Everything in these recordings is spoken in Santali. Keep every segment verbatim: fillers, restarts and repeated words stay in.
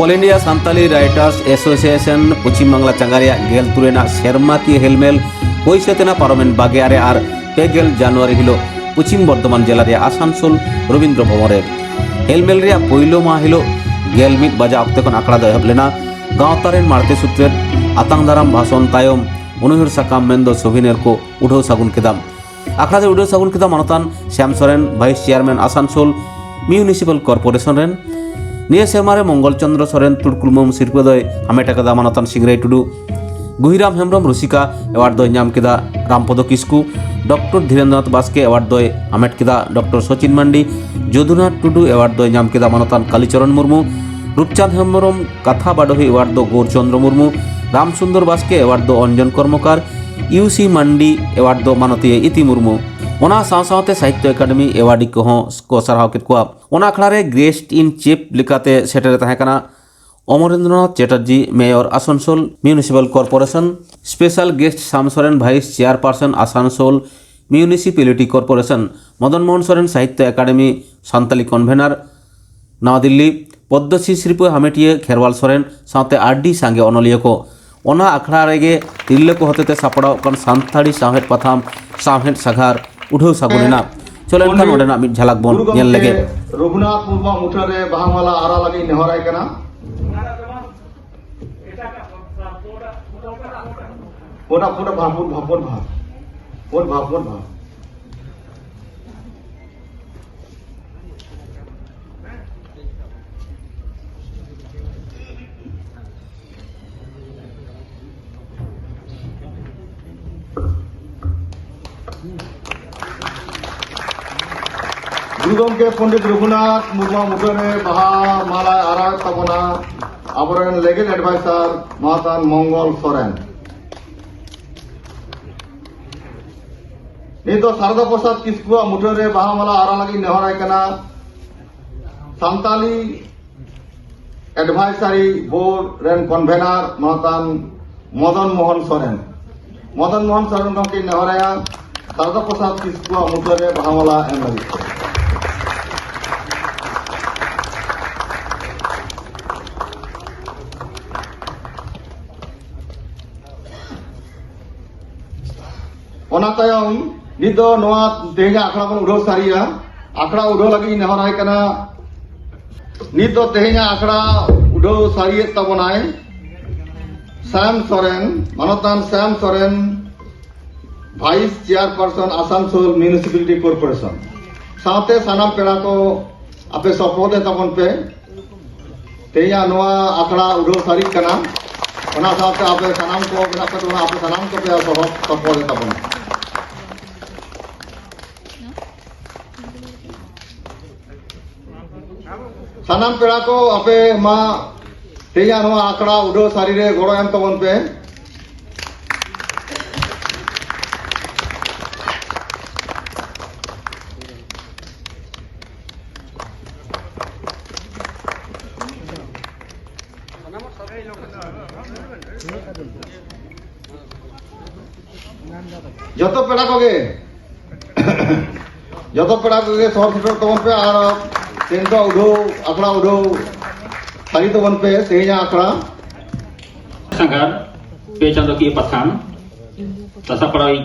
All India Santali Writers Association Paschim Bangla ᱪᱟᱸᱜᱟ ᱨᱮᱭᱟᱜ ᱜᱮᱞ ᱛᱩᱨᱩᱭ ᱟᱱᱟᱜ ᱥᱮᱨᱢᱟᱠᱤᱭᱟᱹ ᱦᱮᱞᱢᱮᱞ ᱦᱩᱭ ᱥᱟᱹᱛ ᱮᱱᱟ ᱯᱟᱨᱚᱢᱮᱱ ᱵᱟᱜᱮ ᱟᱨᱮ ᱟᱨ ᱯᱮ ᱜᱮᱞ ᱡᱟᱱᱩᱣᱟᱨᱤ ᱦᱤᱞᱳᱜ ᱯᱚᱪᱷᱤᱢ ᱵᱚᱨᱫᱷᱚᱢᱟᱱ ᱡᱮᱞᱟ ᱨᱮᱭᱟᱜ ᱟᱥᱟᱱᱥᱳᱞ ᱨᱚᱵᱤᱱᱫᱨᱚ ᱵᱷᱚᱵᱚᱱ ᱨᱮ᱾ ᱦᱮᱞᱢᱮᱞ ᱨᱮᱭᱟᱜ ᱯᱳᱭᱞᱳ ᱢᱟᱦᱟ ᱦᱤᱞᱳᱜ ᱜᱮᱞ ᱢᱤᱫ ᱵᱟᱡᱟ ᱚᱠᱛᱮ ᱠᱷᱚᱱ ᱟᱠᱷᱲᱟ ᱫᱚ ᱮᱦᱚᱵ ᱞᱮᱱᱟ᱾ ᱜᱟᱶᱛᱟ ᱨᱮᱱ ᱢᱟᱬᱛᱮ ᱥᱩᱛᱨᱮᱛ ᱟᱛᱟᱝ ᱫᱟᱨᱟᱢ ᱵᱷᱟᱥᱚᱱ ᱛᱟᱭᱚᱢ ᱚᱱᱩᱭᱦᱟᱹᱨ ᱥᱟᱠᱟᱢ ᱢᱮᱱᱫᱚ ᱥᱳᱵᱷᱮᱱᱤᱭᱟᱨ ᱠᱚ ᱩᱰᱷᱟᱹᱣ ᱥᱟᱹᱜᱩᱱ ᱠᱮᱫᱟ᱾ ᱟᱠᱷᱲᱟ ᱨᱮ ᱩᱰᱷᱟᱹᱣ ᱥᱟᱹᱜᱩᱱ ᱠᱮᱫᱟ ᱢᱟᱱᱚᱛᱟᱱ Shyam Soren, vice chairman Asansol municipal corporation ᱨᱮᱱ᱾ ᱱᱤᱭᱟᱹ ᱥᱮᱨᱢᱟ ᱨᱮ ᱢᱚᱝᱜᱚᱞ ᱪᱚᱸᱫᱽᱨᱚ ᱥᱚᱨᱮᱱ ᱛᱩᱲᱠᱩᱞᱢᱟᱹᱢ ᱥᱤᱨᱯᱟᱹ ᱫᱚᱭ ᱦᱟᱢᱮᱴ ᱟᱠᱟᱫᱟ ᱢᱟᱱᱚᱛᱟᱱ ᱥᱤᱝᱨᱟᱹᱭ ᱴᱩᱰᱩ᱾ ᱜᱩᱦᱤᱨᱟᱢ ᱦᱮᱢᱵᱨᱚᱢ ᱨᱩᱥᱤᱠᱟ ᱮᱣᱟᱨᱰ ᱫᱚᱭ ᱧᱟᱢ ᱠᱮᱫᱟ ᱨᱟᱢᱯᱚᱫᱚ ᱠᱤᱥᱠᱩ᱾ ᱰᱚᱠᱴᱚᱨ ᱫᱷᱤᱨᱮᱱᱫᱨᱚᱱᱟᱛᱷ ᱵᱟᱥᱠᱮ ᱮᱣᱟᱨᱰ ᱫᱚᱭ ᱦᱟᱢᱮᱴ ᱠᱮᱫᱟ ᱰᱚᱠᱴᱚᱨ ᱥᱚᱪᱤᱱ ᱢᱟᱱᱰᱤ᱾ ᱡᱚᱫᱩᱱᱟᱛᱷ ᱴᱩᱰᱩ ᱮᱣᱟᱨᱰ ᱫᱚᱭ ᱧᱟᱢ ᱠᱮᱫᱟ ᱢᱟᱱᱚᱛᱟᱱ ᱠᱟᱞᱤᱪᱚᱨᱚᱱ ᱢᱩᱨᱢᱩ᱾ ᱨᱩᱯᱪᱟᱸᱫᱽ ᱦᱮᱢᱵᱨᱚᱢ ᱠᱟᱛᱷᱟ ᱵᱟᱰᱚᱦᱤ ᱮᱣᱟᱨᱰ ᱫᱚ ᱜᱳᱨᱪᱚᱱᱫᱨᱚ ᱢᱩᱨᱢᱩ᱾ ᱨᱟᱢᱥᱩᱱᱫᱚᱨ ᱵᱟᱥᱠᱮ ᱮᱣᱟᱨᱰ ᱫᱚ ᱚᱧᱡᱚᱱ ᱠᱚᱨᱢᱚᱠᱟᱨ᱾ ᱤᱭᱩ ᱥᱤ ᱢᱟᱱᱰᱤ ᱮᱣᱟᱨᱰ ᱫᱚ ᱢᱟᱱᱚᱛᱤᱭᱟᱹ ᱤᱛᱤ ᱢᱩᱨᱢᱩ᱾ ᱚᱱᱟ ᱥᱟᱶ ᱥᱟᱶᱛᱮ ᱥᱟᱦᱤᱛᱛᱚ ᱮᱠᱟᱰᱮᱢᱤ ᱮᱣᱟᱨᱰᱤ ᱠᱚᱦᱚᱸ ᱠᱚ ᱥᱟᱨᱦᱟᱣ ᱠᱮᱫ ᱠᱚᱣᱟ᱾ ᱚᱱᱟ ᱟᱠᱷᱲᱟ ᱨᱮ ᱜᱮᱥᱴ ᱤᱱ ᱪᱤᱯ ᱞᱮᱠᱟᱛᱮ ᱥᱮᱴᱮᱨ ᱛᱟᱦᱮᱸ ᱠᱟᱱᱟ Amarendranath Chatterjee, mayor Asansol municipal corporation, special guest Shyam Soren, vice chairperson Asansol municipality corporation, Madan Mohan Soren, Sahitya academy Santali convener, Nawa Delhi. Padmashri ᱥᱤᱨᱯᱟᱹ ᱦᱟᱢᱮᱴᱤᱭᱟᱹ ᱠᱷᱮᱨᱣᱟᱞ ᱥᱚᱨᱮᱱ ᱥᱟᱶᱛᱮ ᱟᱹᱰᱤ ᱥᱟᱸᱜᱮ ᱚᱱᱚᱞᱤᱭᱟᱹ ᱠᱚ᱾ ᱚᱱᱟ ᱟᱠᱷᱲᱟ ᱨᱮᱜᱮ ᱛᱤᱨᱞᱟᱹ ᱠᱚ ᱦᱚᱛᱮᱛᱮ ᱥᱟᱯᱲᱟᱣᱚᱜ ᱠᱟᱱ ᱥᱟᱱᱛᱟᱲᱤ ᱥᱟᱶᱦᱮᱫ ᱯᱟᱛᱷᱟᱢ ᱥᱟᱶᱦᱮᱫ ᱥᱟᱜᱷᱟᱨ ᱩᱰᱷᱟᱹᱣ ᱥᱟᱹᱜᱩᱱ ᱮᱱᱟ᱾ ᱪᱚᱞᱚᱱ ᱠᱷᱟᱱ ᱯᱚᱱᱰᱤᱛ ᱚᱸᱰᱮᱱᱟᱜ ᱢᱤᱫ ᱡᱷᱟᱞᱟᱠ ᱵᱚᱱ ᱜᱩᱨᱩ ᱧᱮᱞ ᱜᱚᱢᱠᱮ ᱞᱮᱜᱮ᱾ ᱨᱚᱜᱷᱩᱱᱟᱛᱷ ᱢᱩᱨᱢᱩᱣᱟᱜ ᱢᱩᱴᱷᱟᱹᱱ ᱨᱮ ᱵᱟᱦᱟ ᱢᱟᱞᱟ ᱟᱨᱟᱣ ᱞᱟᱹᱜᱤᱫ ᱱᱮᱦᱚᱨᱟᱭ ᱠᱟᱱᱟ᱾ ᱯᱳᱰᱟ, ᱯᱳᱰᱟ, ᱵᱷᱟ, ᱯᱳᱰ, ᱵᱷᱟ, ᱯᱳᱰ, ᱵᱷᱟ᱾ ᱯᱳᱰ, ᱵᱷᱟ, ᱯᱳᱰ, ᱵᱷᱟ᱾ ᱜᱩᱨᱩ ᱜᱚᱢᱠᱮ ᱯᱚᱱᱰᱤᱛ ᱨᱚᱜᱷᱩᱱᱟᱛᱷ ᱢᱩᱨᱢᱩᱣᱟᱜ ᱢᱩᱴᱷᱟᱹᱱ ᱨᱮ ᱵᱟᱦᱟ ᱢᱟᱞᱟᱭ ᱟᱨᱟᱣᱮᱫ ᱛᱟᱵᱚᱱᱟ ᱟᱵᱚᱨᱮᱱ ᱞᱤᱜᱟᱞ ᱮᱰᱵᱟᱭᱥᱟᱨ ᱢᱟᱦᱟᱛᱟᱱ ᱢᱚᱝᱜᱚᱞ ᱥᱚᱨᱮᱱ᱾ ᱱᱤᱛ ᱫᱚ ᱥᱟᱨᱚᱫᱟ ᱯᱨᱚᱥᱟᱫᱽ ᱠᱤᱥᱠᱩᱣᱟᱜ ᱢᱩᱴᱷᱟᱹᱱ ᱨᱮ ᱵᱟᱦᱟ ᱢᱟᱞᱟ ᱟᱨᱟᱣ ᱞᱟᱹᱜᱤᱫ ᱱᱮᱦᱚᱨᱟᱭ ᱠᱟᱱᱟ ᱥᱟᱱᱛᱟᱞᱤ ᱮᱰᱵᱷᱟᱭᱥᱟᱨᱤ ᱵᱳᱨᱰ ᱨᱮᱱ ᱠᱚᱱᱵᱷᱮᱱᱟᱨ ᱢᱟᱱᱚᱛᱟᱱ ᱢᱚᱫᱚᱱ ᱢᱳᱦᱚᱱ ᱥᱚᱨᱮᱱ᱾ ᱢᱚᱫᱚᱱ ᱢᱳᱦᱚᱱ ᱥᱚᱨᱮᱱ ᱜᱚᱢᱠᱮᱧ ᱱᱮᱦᱚᱨᱟᱭᱟ ᱥᱟᱨᱚᱫᱟ ᱯᱨᱚᱥᱟᱫᱽ ᱠᱤᱥᱠᱩᱣᱟᱜ ᱢᱩᱴᱷᱟᱹᱱ ᱨᱮ ᱵᱟᱦᱟ ᱢᱟᱞᱟ ᱮᱢ ᱞᱟᱹᱜᱤᱫ ᱛᱮ᱾ ᱚᱱᱟ ᱛᱟᱭᱚᱢ ᱱᱤᱛ ᱫᱚ ᱱᱚᱣᱟ ᱛᱮᱦᱮᱧᱟᱜ ᱟᱠᱷᱲᱟ ᱵᱚᱱ ᱩᱰᱷᱟᱹᱣ ᱥᱟᱹᱨᱤᱭᱟ᱾ ᱟᱠᱷᱲᱟ ᱩᱰᱷᱟᱹᱣ ᱞᱟᱹᱜᱤᱫ ᱤᱧ ᱱᱮᱦᱚᱨᱟᱭ ᱠᱟᱱᱟ, ᱱᱤᱛ ᱫᱚ ᱛᱮᱦᱮᱧᱟᱜ ᱟᱠᱷᱲᱟ ᱩᱰᱷᱟᱹᱣ ᱥᱟᱹᱨᱤᱭᱮᱫ ᱛᱟᱵᱚᱱᱟᱭ ᱥᱟᱢ ᱥᱚᱨᱮᱱ, ᱢᱟᱱᱚᱛᱟᱱ ᱥᱟᱢ Soren, vice chairperson Asansol municipality corporation, ᱥᱟᱶᱛᱮ ᱥᱟᱱᱟᱢ ᱯᱮᱲᱟ ᱠᱚ ᱟᱯᱮ ᱥᱚᱯᱚᱦᱚᱫ ᱛᱟᱵᱚᱱ ᱯᱮ᱾ ᱛᱮᱦᱮᱧᱟᱜ ᱱᱚᱣᱟ ᱟᱠᱷᱲᱟ ᱩᱰᱷᱟᱹᱣ ᱥᱟᱹᱨᱤᱜ ᱠᱟᱱᱟ, ᱚᱱᱟ ᱥᱟᱶᱛᱮ ᱟᱯᱮ ᱥᱟᱱᱟᱢ ᱠᱚ ᱢᱮᱱᱟᱜ ᱯᱮ ᱛᱟᱵᱚᱱᱟ, ᱟᱯᱮ ᱥᱟᱱᱟᱢ ᱠᱚᱯᱮ ᱥᱚᱦᱚᱫ ᱥᱚᱯᱚᱦᱚᱫ ᱛᱟᱵᱚᱱᱟ᱾ ᱥᱟᱱᱟᱢ ᱯᱮᱲᱟ ᱠᱚ ᱟᱯᱮ ᱢᱟ ᱛᱮᱦᱮᱧᱟᱜ ᱱᱚᱣᱟ ᱟᱠᱷᱲᱟ ᱩᱰᱷᱟᱹᱣ ᱥᱟᱹᱨᱤ ᱨᱮ ᱜᱚᱲᱚ ᱮᱢ ᱛᱟᱵᱚᱱ ᱯᱮ᱾ ᱡᱚᱛᱚ ᱯᱮᱲᱟ ᱠᱚᱜᱮ, ᱡᱚᱛᱚ ᱯᱮᱲᱟ ᱠᱚᱜᱮ ᱥᱚᱦᱚᱨ ᱥᱮᱴᱮᱨ ᱛᱟᱵᱚᱱ ᱯᱮ ᱟᱨ ᱛᱮᱦᱮᱧ ᱫᱚ ᱩᱰᱷᱟᱹᱣ, ᱟᱠᱷᱲᱟ ᱩᱰᱷᱟᱹᱣ ᱥᱟᱹᱨᱤ ᱛᱟᱵᱚᱱ ᱯᱮ ᱛᱮᱦᱮᱧᱟᱜ ᱟᱠᱷᱲᱟ᱾ ᱥᱟᱸᱜᱷᱟᱨ ᱯᱮ ᱪᱟᱸᱫᱚᱠᱤᱭᱟᱹ ᱯᱟᱛᱷᱟᱢ ᱥᱟᱥᱟᱯᱲᱟᱣᱤᱡ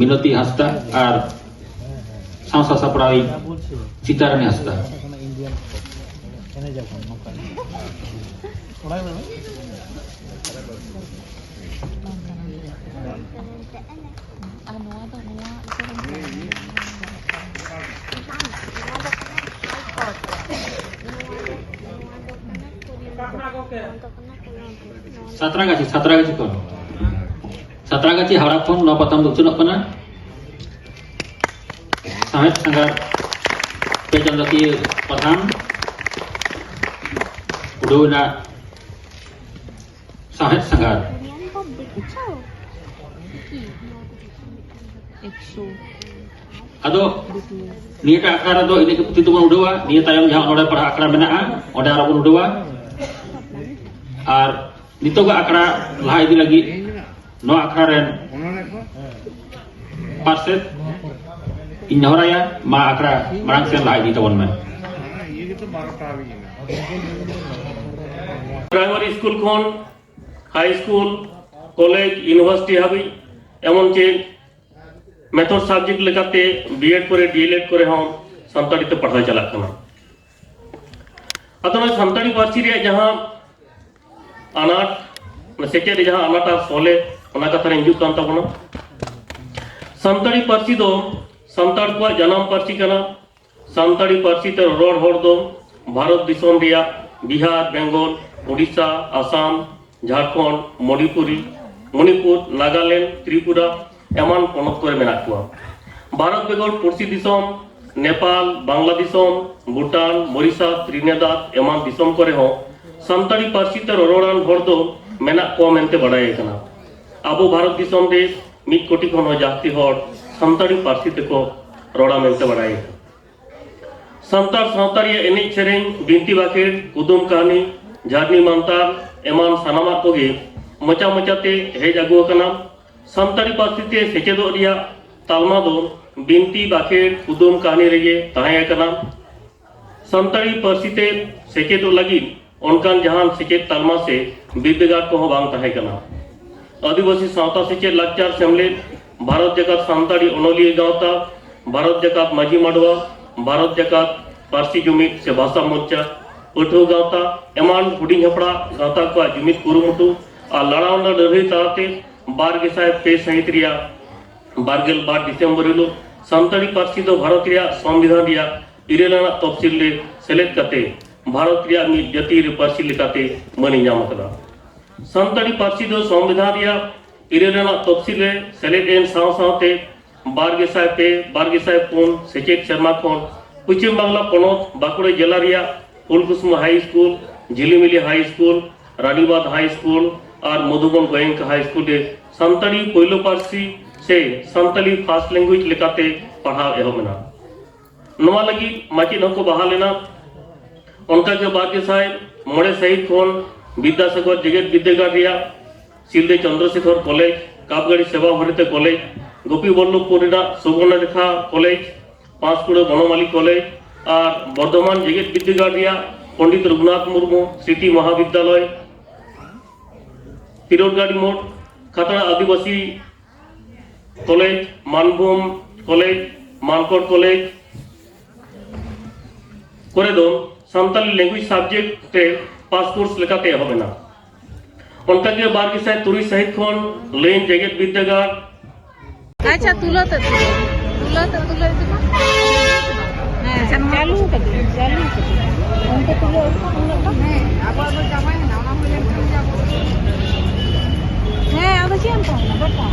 ᱢᱤᱱᱚᱛᱤ ᱦᱟᱸᱥᱫᱟ ᱟᱨ ᱥᱟᱶ ᱥᱟᱥᱟᱯᱲᱟᱣᱤᱡ ᱪᱤᱛᱟᱨᱟᱱᱤ ᱦᱟᱸᱥᱫᱟ᱾ ᱟᱨ ᱱᱚᱣᱟ ᱫᱚ ᱱᱚᱣᱟ ᱤᱭᱟᱹ ᱨᱮ ᱥᱟᱛᱨᱟᱜᱟᱪᱷᱤ, ᱥᱟᱛᱨᱟᱜᱟᱪᱷᱤ ᱠᱷᱚᱱ, ᱥᱟᱛᱨᱟᱜᱟᱪᱷᱤ ᱦᱟᱣᱲᱟ ᱠᱷᱚᱱ ᱱᱚᱣᱟ ᱯᱟᱛᱷᱟᱢ ᱫᱚ ᱩᱪᱷᱟᱹᱱᱚᱜ ᱠᱟᱱᱟ᱾ ᱥᱟᱶᱦᱮᱫ ᱥᱟᱸᱜᱷᱟᱨ ᱯᱮ ᱪᱟᱸᱫᱚᱠᱤᱭᱟᱹ ᱯᱟᱛᱷᱟᱢ ᱩᱰᱷᱟᱹᱣ ᱮᱱᱟ᱾ ᱥᱟᱶᱦᱮᱫ ᱥᱟᱸᱜᱷᱟᱨ᱾ ᱮᱠᱥᱚ᱾ ᱟᱫᱚ ᱱᱤᱭᱟᱹᱴᱟᱜ ᱟᱠᱷᱲᱟ ᱨᱮᱫᱚ ᱤᱱᱟᱹᱜ ᱜᱮ ᱯᱩᱛᱷᱤ ᱫᱚᱵᱚᱱ ᱩᱰᱷᱟᱹᱣᱟ᱾ ᱱᱤᱭᱟᱹ ᱛᱟᱭᱚᱢ ᱡᱟᱦᱟᱸ ᱱᱚᱰᱮ ᱯᱟᱲᱦᱟᱜ ᱟᱠᱷᱲᱟ ᱢᱮᱱᱟᱜᱼᱟ, ᱚᱸᱰᱮ ᱟᱨᱚ ᱵᱚᱱ ᱩᱰᱷᱟᱹᱣᱟ᱾ ᱟᱨ ᱱᱤᱛᱚᱜᱟᱜ ᱟᱠᱷᱲᱟ ᱞᱟᱦᱟ ᱤᱫᱤ ᱞᱟᱹᱜᱤᱫ ᱱᱚᱣᱟ ᱟᱠᱷᱲᱟ ᱨᱮᱱ ᱯᱟᱨᱥᱮᱛ ᱤᱧ ᱱᱮᱦᱚᱨᱟᱭᱟ, ᱢᱟ ᱟᱠᱷᱲᱟ ᱢᱟᱲᱟᱝ ᱥᱮᱱ ᱞᱟᱦᱟ ᱤᱫᱤ ᱛᱟᱵᱚᱱ ᱢᱮ᱾ ᱯᱨᱟᱭᱢᱟᱨᱤ ᱥᱠᱩᱞ ᱠᱷᱚᱱ ᱦᱟᱭ ᱥᱠᱩᱞ, ᱠᱚᱞᱮᱡᱽ, ᱤᱭᱩᱱᱤᱵᱷᱟᱨᱥᱤᱴᱤ ᱦᱟᱹᱵᱤᱡ, ᱮᱢᱚᱱ ᱪᱮᱫ ᱢᱮᱛᱷᱚᱰ ᱥᱟᱵᱡᱮᱠᱴ ᱞᱮᱠᱟᱛᱮ ᱵᱤᱮᱰ ᱠᱚᱨᱮ, ᱰᱤᱮᱞᱮᱰ ᱠᱚᱨᱮ ᱦᱚᱸ ᱥᱟᱱᱛᱟᱲᱤ ᱛᱮ ᱯᱟᱲᱦᱟᱣ ᱪᱟᱞᱟᱜ ᱠᱟᱱᱟ᱾ ᱟᱫᱚ ᱱᱚᱣᱟ ᱥᱟᱱᱛᱟᱲᱤ ᱯᱟᱹᱨᱥᱤ ᱨᱮᱭᱟᱜ ᱡᱟᱦᱟᱸ ᱟᱱᱟᱴ, ᱥᱮᱪᱮᱫ ᱨᱮ ᱡᱟᱦᱟᱸ ᱟᱱᱟᱴ ᱟᱨ ᱥᱚᱞᱦᱮ, ᱚᱱᱟ ᱠᱟᱛᱷᱟ ᱨᱮ ᱦᱤᱡᱩᱜ ᱠᱟᱱ ᱛᱟᱵᱚᱱᱟ᱾ ᱥᱟᱱᱛᱟᱲᱤ ᱯᱟᱹᱨᱥᱤ ᱫᱚ ᱥᱟᱱᱛᱟᱲ ᱠᱚᱣᱟᱜ ᱡᱟᱱᱟᱢ ᱯᱟᱹᱨᱥᱤ ᱠᱟᱱᱟ᱾ ᱥᱟᱱᱛᱟᱲᱤ ᱯᱟᱹᱨᱥᱤ ᱛᱮ ᱨᱚᱨᱚᱲ ᱦᱚᱲ ᱫᱚ ᱵᱷᱟᱨᱚᱛ ᱫᱤᱥᱚᱢ ᱨᱮᱭᱟᱜ ᱵᱤᱦᱟᱨ, ᱵᱮᱝᱜᱚᱞ, ᱳᱰᱤᱥᱟ, ᱟᱥᱟᱢ, ᱡᱷᱟᱲᱠᱷᱚᱸᱰ, ᱢᱚᱱᱤᱯᱩᱨᱤ, ᱢᱚᱱᱤᱯᱩᱨ, ᱱᱟᱜᱟᱞᱮᱱᱰ, ᱛᱨᱤᱯᱩᱨᱟ ᱮᱢᱟᱱ ᱯᱚᱱᱚᱛ ᱠᱚᱨᱮ ᱢᱮᱱᱟᱜ ᱠᱚᱣᱟ᱾ ᱵᱷᱟᱨᱚᱛ ᱵᱮᱜᱚᱨ ᱯᱩᱲᱥᱤ ᱫᱤᱥᱚᱢ ᱱᱮᱯᱟᱞ, ᱵᱟᱝᱞᱟ ᱫᱤᱥᱚᱢ, ᱵᱷᱩᱴᱟᱱ, ᱢᱚᱨᱤᱥᱟᱥ, ᱛᱨᱤᱱᱮᱫᱟᱫ ᱮᱢᱟᱱ ᱫᱤᱥᱚᱢ ᱠᱚᱨᱮ ᱦᱚᱸ ᱥᱟᱱᱛᱟᱲᱤ ᱯᱟᱹᱨᱥᱤ ᱛᱮ ᱨᱚᱨᱚᱲᱟᱱ ᱦᱚᱲ ᱫᱚ ᱢᱮᱱᱟᱜ ᱠᱚᱣᱟ ᱢᱮᱱᱛᱮ ᱵᱟᱰᱟᱭ ᱟᱠᱟᱱᱟ᱾ ᱟᱵᱚ ᱵᱷᱟᱨᱚᱛ ᱫᱤᱥᱚᱢ ᱨᱮ ᱢᱤᱫ ᱠᱳᱴᱤ ᱠᱷᱚᱱ ᱦᱚᱸ ᱡᱟᱹᱥᱛᱤ ᱦᱚᱲ ᱥᱟᱱᱛᱟᱲᱤ ᱯᱟᱹᱨᱥᱤ ᱛᱮᱠᱚ ᱨᱚᱲᱟ ᱢᱮᱱᱛᱮ ᱵᱟᱰᱟᱭ ᱟᱠᱟᱱᱟ᱾ ᱥᱟᱱᱛᱟᱲ ᱥᱟᱶᱛᱟ ᱨᱮᱭᱟᱜ ᱮᱱᱮᱡ ᱥᱮᱨᱮᱧ, ᱵᱤᱱᱛᱤ ᱵᱟᱠᱷᱮᱲ, ᱠᱩᱫᱩᱢ ᱠᱟᱹᱦᱱᱤ, ᱡᱷᱟᱨᱱᱤ ᱢᱟᱱᱛᱟᱨ ᱮᱢᱟᱱ ᱥᱟᱱᱟᱢᱟᱜ ᱠᱚᱜᱮ ᱢᱚᱪᱟ ᱢᱚᱪᱟᱛᱮ ᱦᱮᱡ ᱟᱹᱜᱩ ᱟᱠᱟᱱᱟ᱾ ᱥᱟᱱᱛᱟᱲᱤ ᱯᱟᱹᱨᱥᱤ ᱛᱮ ᱥᱮᱪᱮᱫᱚᱜ ᱨᱮᱭᱟᱜ ᱛᱟᱞᱢᱟ ᱫᱚ ᱵᱤᱱᱛᱤ ᱵᱟᱠᱷᱮᱲ, ᱠᱩᱫᱩᱢ ᱠᱟᱹᱦᱱᱤ ᱨᱮᱜᱮ ᱛᱟᱦᱮᱸ ᱟᱠᱟᱱᱟ᱾ ᱥᱟᱱᱛᱟᱲᱤ ᱯᱟᱹᱨᱥᱤ ᱛᱮ ᱥᱮᱪᱮᱫᱚᱜ ᱞᱟᱹᱜᱤᱫ ᱚᱱᱠᱟᱱ ᱡᱟᱦᱟᱱ ᱥᱮᱪᱮᱫ ᱛᱟᱞᱢᱟ ᱥᱮ ᱵᱤᱨᱫᱟᱹᱜᱟᱲ ᱠᱚᱦᱚᱸ ᱵᱟᱝ ᱛᱟᱦᱮᱸ ᱠᱟᱱᱟ᱾ ᱟᱹᱫᱤᱵᱟᱹᱥᱤ ᱥᱟᱶᱛᱟ ᱥᱮᱪᱮᱫ ᱞᱟᱠᱪᱟᱨ ᱥᱮᱢᱞᱮᱫ, ᱵᱷᱟᱨᱚᱛ ᱡᱟᱠᱟᱛ ᱥᱟᱱᱛᱟᱲᱤ ᱚᱱᱚᱞᱤᱭᱟᱹ ᱜᱟᱶᱛᱟ, ᱵᱷᱟᱨᱚᱛ ᱡᱟᱠᱟᱛ ᱢᱟᱹᱡᱷᱤ ᱢᱟᱰᱣᱟ, ᱵᱷᱟᱨᱚᱛ ᱡᱟᱠᱟᱛ ᱯᱟᱹᱨᱥᱤ ᱡᱩᱢᱤᱫ ᱥᱮ ᱵᱷᱟᱥᱟ ᱢᱳᱨᱪᱟ, ᱯᱟᱹᱴᱷᱩᱣᱟᱹ ᱜᱟᱶᱛᱟ ᱮᱢᱟᱱ ᱦᱩᱰᱤᱧ ᱦᱟᱯᱲᱟᱜ ᱜᱟᱶᱛᱟ ᱠᱚᱣᱟᱜ ᱡᱩᱢᱤᱫ ᱠᱩᱨᱩᱢᱩᱴᱩ ᱟᱨ ᱞᱟᱲᱟᱣᱱᱟ ᱞᱟᱹᱲᱦᱟᱹᱭ ᱛᱟᱞᱟᱛᱮ ᱵᱟᱨ ᱜᱮᱥᱟᱭ ᱯᱮ ᱥᱟᱹᱦᱤᱛ ᱨᱮᱭᱟᱜ ᱵᱟᱨᱜᱮᱞ ᱵᱟᱨ ᱰᱤᱥᱮᱢᱵᱚᱨ ᱦᱤᱞᱳᱜ ᱥᱟᱱᱛᱟᱲᱤ ᱯᱟᱹᱨᱥᱤ ᱫᱚ ᱵᱷᱟᱨᱚᱛ ᱨᱮᱭᱟᱜ ᱥᱚᱝᱵᱤᱫᱷᱟᱱ ᱨᱮᱭᱟᱜ ᱤᱨᱟᱹᱞ ᱟᱱᱟᱜ ᱛᱚᱯᱥᱤᱞ ᱨᱮ ᱥᱮᱞᱮᱫ ᱠᱟᱛᱮ ᱵᱷᱟᱨᱚᱛ ᱨᱮᱭᱟᱜ ᱢᱤᱫ ᱡᱟᱹᱛᱤᱭᱟᱹᱨᱤ ᱯᱟᱹᱨᱥᱤ ᱞᱮᱠᱟᱛᱮ ᱢᱟᱹᱱ ᱮ ᱧᱟᱢ ᱟᱠᱟᱫᱟ᱾ ᱥᱟᱱᱛᱟᱲᱤ ᱯᱟᱹᱨᱥᱤ ᱫᱚ ᱥᱚᱝᱵᱤᱫᱷᱟᱱ ᱨᱮᱭᱟᱜ ᱤᱨᱟᱹᱞ ᱟᱱᱟᱜ ᱛᱚᱯᱥᱤᱞ ᱨᱮ ᱥᱮᱞᱮᱫ ᱮᱱ ᱥᱟᱶ ᱥᱟᱶᱛᱮ ᱵᱟᱨ ᱜᱮᱥᱟᱭ ᱯᱮ ᱵᱟᱨ ᱜᱮᱥᱟᱭ ᱯᱩᱱ ᱥᱮᱪᱮᱫ ᱥᱮᱨᱢᱟ ᱠᱷᱚᱱ ᱯᱚᱪᱷᱤᱢ ᱵᱟᱝᱞᱟ ᱯᱚᱱᱚᱛ ᱵᱟᱸᱠᱩᱲᱟ ᱡᱮᱞᱟ ᱨᱮᱭᱟᱜ ᱯᱷᱩᱞᱠᱩᱥᱢᱟ ᱦᱟᱭ ᱥᱠᱩᱞ, ᱡᱷᱤᱞᱤᱢᱤᱞᱤ ᱦᱟᱭ ᱥᱠᱩᱞ, ᱨᱟᱱᱤᱵᱟᱸᱫᱷ ᱦᱟᱭ ᱥᱠᱩᱞ ᱟᱨ ᱢᱚᱫᱷᱩᱵᱚᱱ ᱜᱳᱭᱮᱝᱠᱟ ᱦᱟᱭ ᱥᱠᱩᱞ ᱨᱮ ᱥᱟᱱᱛᱟᱲᱤ ᱯᱳᱭᱞᱳ ᱯᱟᱹᱨᱥᱤ ᱥᱮ ᱥᱟᱱᱛᱟᱲᱤ ᱯᱷᱟᱥᱴ ᱞᱮᱝᱜᱩᱭᱮᱡᱽ ᱞᱮᱠᱟᱛᱮ ᱯᱟᱲᱦᱟᱣ ᱮᱦᱚᱵ ᱮᱱᱟ᱾ ᱱᱚᱣᱟ ᱞᱟᱹᱜᱤᱫ ᱢᱟᱪᱮᱫ ᱦᱚᱸᱠᱚ ᱵᱟᱦᱟᱞ ᱮᱱᱟ᱾ ᱚᱱᱠᱟᱜᱮ ᱵᱟᱨ ᱜᱮᱥᱟᱭ ᱢᱚᱬᱮ ᱥᱟᱹᱦᱤᱛ ᱠᱷᱚᱱ ᱵᱤᱫᱽᱫᱟᱥᱟᱜᱚᱨ ᱡᱮᱜᱮᱛ ᱵᱤᱨᱫᱟᱹᱜᱟᱲ ᱨᱮᱭᱟᱜ ᱥᱤᱞᱫᱟᱹ ᱪᱚᱱᱫᱨᱚᱥᱮᱠᱷᱚᱨ ᱠᱚᱞᱮᱡᱽ, ᱠᱟᱯᱜᱟᱲᱤ ᱥᱮᱵᱟ ᱵᱷᱟᱨᱚᱛᱤ ᱠᱚᱞᱮᱡᱽ, ᱜᱳᱯᱤᱵᱚᱞᱞᱚᱵᱷᱯᱩᱨ ᱨᱮᱱᱟᱜ ᱥᱩᱵᱚᱨᱱᱚᱨᱮᱠᱷᱟ ᱠᱚᱞᱮᱡᱽ, ᱯᱟᱸᱥᱠᱩᱲᱟᱹ ᱵᱚᱱᱚᱢᱟᱞᱤ ᱠᱚᱞᱮᱡᱽ ᱟᱨ ᱵᱚᱨᱫᱷᱚᱢᱟᱱ ᱡᱮᱜᱮᱛ ᱵᱤᱨᱫᱟᱹᱜᱟᱲ ᱨᱮᱭᱟᱜ ᱯᱚᱱᱰᱤᱛ ᱨᱚᱜᱷᱩᱱᱟᱛᱷ ᱢᱩᱨᱢᱩ ᱥᱨᱤᱛᱤ ᱢᱚᱦᱟᱵᱤᱫᱽᱫᱟᱞᱚᱭ, ᱯᱤᱨᱳᱰᱜᱟᱲᱤ ᱢᱳᱲ, ᱠᱷᱟᱛᱲᱟ ᱟᱹᱫᱤᱵᱟᱹᱥᱤ ᱠᱚᱞᱮᱡᱽ, ᱢᱟᱱᱵᱷᱩᱢ ᱠᱚᱞᱮᱡᱽ, ᱢᱟᱱᱠᱚᱲ ᱠᱚᱞᱮᱡᱽ ᱠᱚᱨᱮ ᱫᱚ ᱥᱟᱱᱛᱟᱞᱤ ᱞᱮᱝᱜᱩᱭᱮᱡᱽ ᱥᱟᱵᱡᱮᱠᱴ ᱨᱮ ᱯᱟᱥ ᱠᱳᱨᱥ ᱞᱮᱠᱟᱛᱮ ᱮᱦᱚᱵ ᱮᱱᱟ᱾ ᱚᱱᱠᱟᱜᱮ ᱵᱟᱨ ᱜᱮᱥᱟᱭ ᱛᱩᱨᱩᱭ ᱥᱟᱹᱦᱤᱛ ᱠᱷᱚᱱ ᱞᱟᱹᱭᱤᱱ ᱡᱮᱜᱮᱛ ᱵᱤᱨᱫᱟᱹᱜᱟᱲ᱾ ᱟᱪᱪᱷᱟ, ᱛᱩᱞᱟᱹᱣ ᱛᱮ, ᱛᱩᱞᱟᱹᱣ, ᱛᱩᱞᱟᱹᱣ ᱛᱮ, ᱛᱩᱞᱟᱹᱣ ᱤᱫᱤ ᱢᱟ᱾ ᱦᱮᱸ, ᱟᱪᱪᱷᱟ, ᱱᱚᱣᱟ ᱪᱟᱹᱞᱩ ᱠᱟᱹᱫᱟᱹᱧ, ᱪᱟᱹᱞᱩ ᱠᱟᱹᱫᱟᱹᱧ᱾ ᱚᱱᱛᱮ ᱛᱩᱞᱟᱹᱣ ᱩᱱᱟᱹᱜ ᱫᱚ? ᱦᱮᱸ, ᱟᱵᱚᱣᱟᱜ ᱫᱚ ᱪᱟᱵᱟᱭᱮᱱᱟ, ᱚᱱᱟ ᱦᱩᱭ ᱞᱮᱱᱠᱷᱟᱱ ᱜᱮ ᱟᱵᱚ᱾ ᱦᱮᱸ, ᱟᱫᱚ ᱪᱮᱫ ᱮᱢ ᱛᱟᱦᱮᱱᱟ, ᱵᱟᱯᱟ?